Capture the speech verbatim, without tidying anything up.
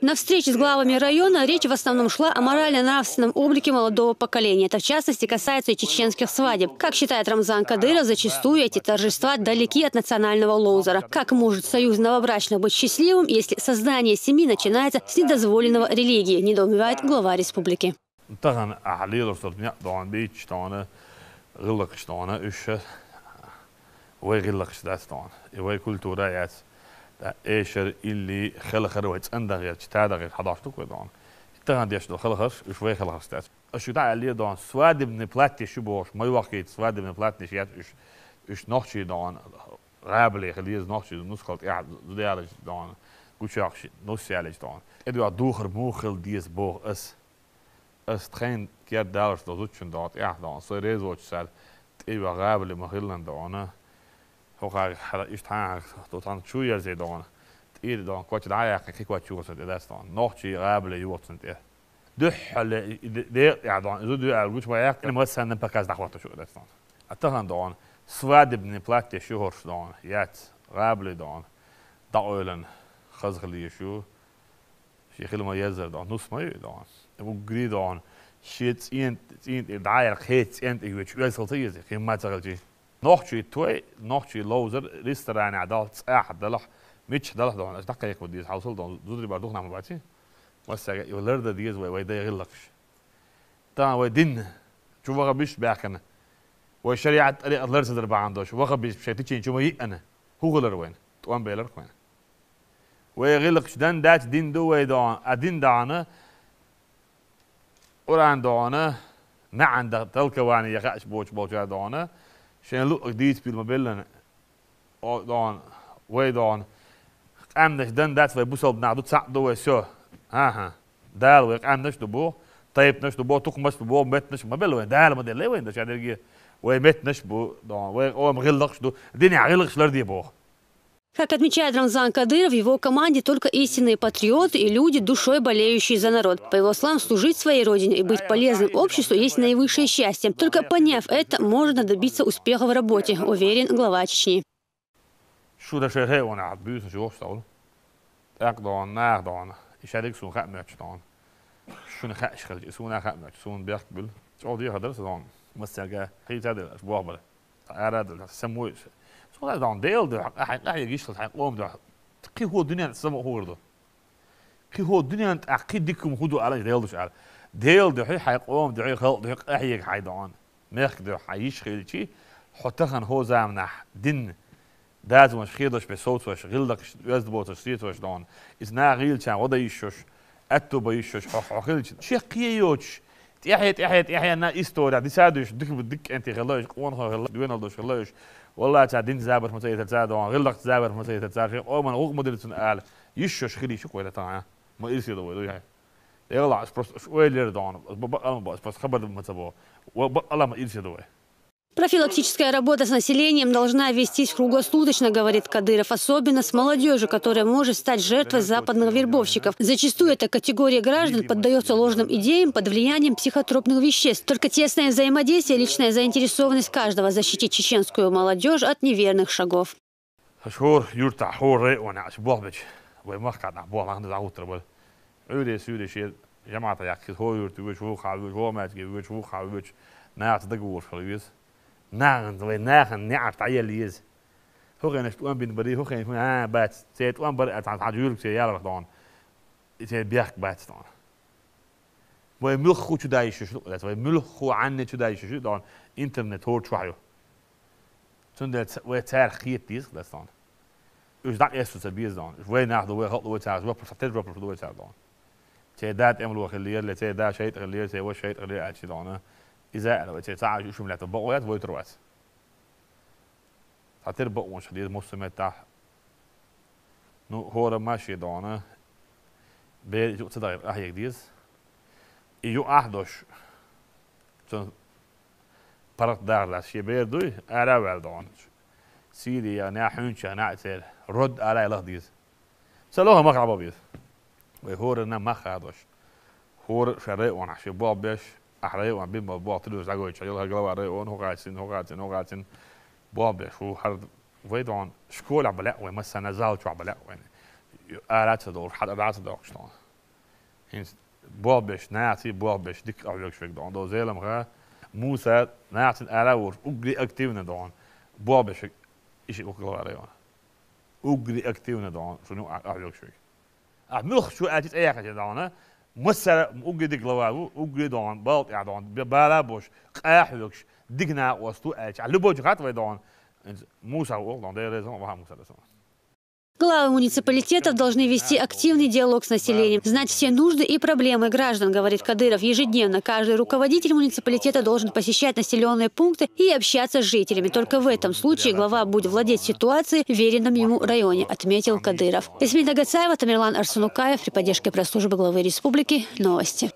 На встрече с главами района речь в основном шла о морально-нравственном облике молодого поколения. Это, в частности, касается и чеченских свадеб. Как считает Рамзан Кадыров, зачастую эти торжества далеки от национального лоузера. Как может союз новобрачных быть счастливым, если создание семьи начинается с недозволенного религии, недоумевает глава республики. Тахан ахьа лелаш долу некъ дона, бийцаш дона, гӀиллакхаш дона, уьш вай гӀиллакхаш дац дона. И вай культура яц. Эшар илли хелхар вай цӀандан гӀерташ, тадан гӀерташ хьадош ду вай дона. И тахан деш долу хелхарш, уьш вай хелхарш дац. Аша шу дӀа аьллера дона, свадебный платье шу бохуш, ма йохкийта, свадебный платье шу яц уьш, уьш нохчий дона, гӀабале хила еза нохчий нускал тӀехь зуда ялийча дона, гучуяхча нус ялийча дона. ТӀедоьгӀа духар муха хила деза боху ас. Ас тхайна керда далаш долу зудчун дона, тӀехь дона, со реза воцуш цара тӀе а йоьгӀа гӀабале ма хилла дона. ХӀокхара хьара иштта хьан хьан ту тхан чу ерзе дона. ТӀера дона, коч дӀа а яьккхина, кхин коч чу сан тӀе дац дона. Нохчий гӀабале йоцун тӀе. Дуьххьале и де-, декъа тӀехь дона, и зуда аьлла гучу ма яьккхина, массарна показ дӀахӀотта шу дац дона. А тахан дона, свадебный платье шу хӀорш дона, яц, гӀабале дона, дӀакъевлина хаза хила езаш ю. Шен хила ма еззара дона, нус ма ю дона. Уггаре дона, шен цӀен-, цӀен тӀе дӀа а яьлла, кхечу цӀен тӀе йоьдуш оьзда хила ца еза, хин ма ца хилчий. Нохчий той, нохчий ловзар, ресторанехь далахь, цӀахь далахь, миччахь далахь дона, аша дӀакхайкхо деза, хьовсал дона, зударий бара духнахь ма баций. Массаьрга и лардан деза вай, вай дай гӀиллакхаш. Тахана вай дин чу вахабиш баьхкина, вай шариӀат тӀарикъат лар ца дар бахьана долуш, вахабиш шайн тичина чу ма йиъана, хӀун хилар вайна? ТӀом белар вайна. Вай гӀиллакхаш дан дац, дин ду вай дона, а дин дона, Къуръан дона, маьӀна дан толкование яхаьаш боцуш болчара дона, шайн луъург дийца пил ма беллана, о, дона, вай дона, къаьмнаш дан дац, вай бусалба нах ду, цхьаъ ду вай, всё. ХӀан-хӀа. Дала вай къаьмнаш ду боху, тайпанаш ду боху, тукхамаш ду боху, меттанаш ма белла вай. Дала ма делла вайна, даша дерриге вай меттанаш бу, дона, вай къоман гӀиллакхаш ду, динехь гӀиллакхаш ларде боху. Как отмечает Рамзан Кадыров, в его команде только истинные патриоты и люди, душой болеющие за народ. По его словам, служить своей родине и быть полезным обществу есть наивысшее счастье. Только поняв это, можно добиться успеха в работе, уверен глава Чечни. Шу дан шайн районехь буьйсанаш йохуш ца хуьлу. ТӀаккха дона, наха дона. И шадерг суна хаа моьттуш дона. Шуна хаьаш хилча, и суна хаа моьттуш, суна бехк буьлу. ЧӀогӀа дехар дара сан дона. Массаьрга хийца а делла, аша боху бара. Ара а делла, сан вуй. Со хаа дона, Делан дуьхьа, хьайн къахьега йиш хилча, хьайн къоман дуьхьа. Кхин хӀун дуьненна самукъа хӀур ду. Кхин хӀун дуьненна тӀехь кхин дика хӀума хӀун ду аьлла, Делан дуьхьа ала. Делан дуьхьа, хьайн къоман дуьхьа, халкъан дуьхьа къахьега хьайн дона. Мехкан дуьхьа хьан йиш хилчи, хьо тахана хӀо заманахь дин дазонаш хедош бен совцош, гӀиллакхаш оьзда боцуш сецош дона. Иза наха гӀийлачарна гӀо дан йиш йолуш, аьтту бан йиш йолуш хьо, хьо хилча. Шех кхе йоцуш, тӀаьхье, тӀаьхье, тӀаьхьенна история дисадуьйш, дика, дика кӀентий хилла уьш, къонахой хилла, доьналла долуш хилла уьш. Валлахь, цара дин забарх ма ца йитар цара дона, гӀиллакхца забарх ма ца йитар цара, шен къоман гӀуллакх ма дира цунна ала. Йиш йолуш хилийша кхуьйла тахана. Ма ирсе ду вай, дуй хьай. Делахь, ас просто, ас ойла яра дона, ас бакъ-, бакъал ма бо, ас просто хабар ма ца бо. Ва бакъала ма ирсе ду вай. Профилактическая работа с населением должна вестись круглосуточно, говорит Кадыров, особенно с молодежью, которая может стать жертвой западных вербовщиков. Зачастую эта категория граждан поддается ложным идеям под влиянием психотропных веществ. Только тесное взаимодействие и личная заинтересованность каждого защитит чеченскую молодежь от неверных шагов. Аш хӀора юьртахь, хӀора районехь, аш болх бечу, вай махкахь нах болх нах дӀагӀуттар бара. Ӏуьйре-суьйре шен жамаӀатах яьккхича, хӀора юьрта воьдуш, вукхахь воьдуш, хӀора маьждиге воьдуш, вукхахь воьдуш, нахаца дагаволуш хила веза. Нахана, вай нахана неӀарш дӀаелла еза. ХӀокхуьнаш тӀом бина барий, хӀокхуьнаш хӀун, а, бац, церан тӀом бара, а, цхьана, цхьана жуьрга церан яларх дона. И церан бехк бац дона. Вай муьлхха чу дан йиш ю, вай муьлхха Ӏанне чу дан йиш ю, дона, интернет хӀора чохь ю. Цундела ца-, вай царах кхета деза, дас дона. Уьш дӀакъесту ца беза дона. Уьш вай нах ду, вай халкъ ду, вай царах жоп луш, тера жоп луш ду вай царах дона. Церан да тӀемало хиллера, церан да шайтӀа хиллера, церан ваша шайтӀа хиллера аьлча дона. Иза а аьлла, вай церан цхьа а уьш хӀума лаьтта бакъо яц, вайтур вац. Цхьа тера бакъонаш хила деза массо а меттахь. Ну, хӀора ма шен дона, бер юкъа ца дахийта къахьега деза. И юкъахь а дош, цунна паргӀат дахар дац, шен бер дуй, ара а ваьлла дона. Сирия, наьха хьуьнча, наьха церан род ара а лаха деза. Ца лоха мах а бо беза. Вай хӀоранна мах а дош. ХӀора шайн районахь шен болх беш, ахь район бина болу болх тидуьйш дӀагойтуш, йолу хӀара глава района, хӀокхацин, хӀокхацин, хӀокхацин, болх беш, хӀу хӀара вай дона школехь бан лаьа вай, массарна зал чохь бан лаьа вайна. Ара ца долуш, хьатӀа дӀа ца доккхуш дона. ХӀинца болх беш, нахаций болх беш, дика къахьоьгуш верг дона. До Зеламха Муса нахацин ара а волуш, уггаре активно дона. Болх беш верг, и шиъ ву глава района. Уггаре активно дона, шуна юкъахь къахьоьгуш верг. Ахь муьлххачо аьлча цӀе яхача дона. Массара уггаре дика глава ву, уггаре дона, балла тӀехь дона, бе-, бала а бош, къахьоьгуш, дика накъост ву аьлча. Ахь любой чу хатта вай дона. Муса ву, дона, Дела реза, ваха Муса дона. Главы муниципалитетов должны вести активный диалог с населением, знать все нужды и проблемы граждан, говорит Кадыров. Ежедневно каждый руководитель муниципалитета должен посещать населенные пункты и общаться с жителями. Только в этом случае глава будет владеть ситуацией в веренном ему районе, отметил Кадыров. Эсмина Гацаева, Тамерлан Арсанукаев, при поддержке пресс-службы главы республики. Новости.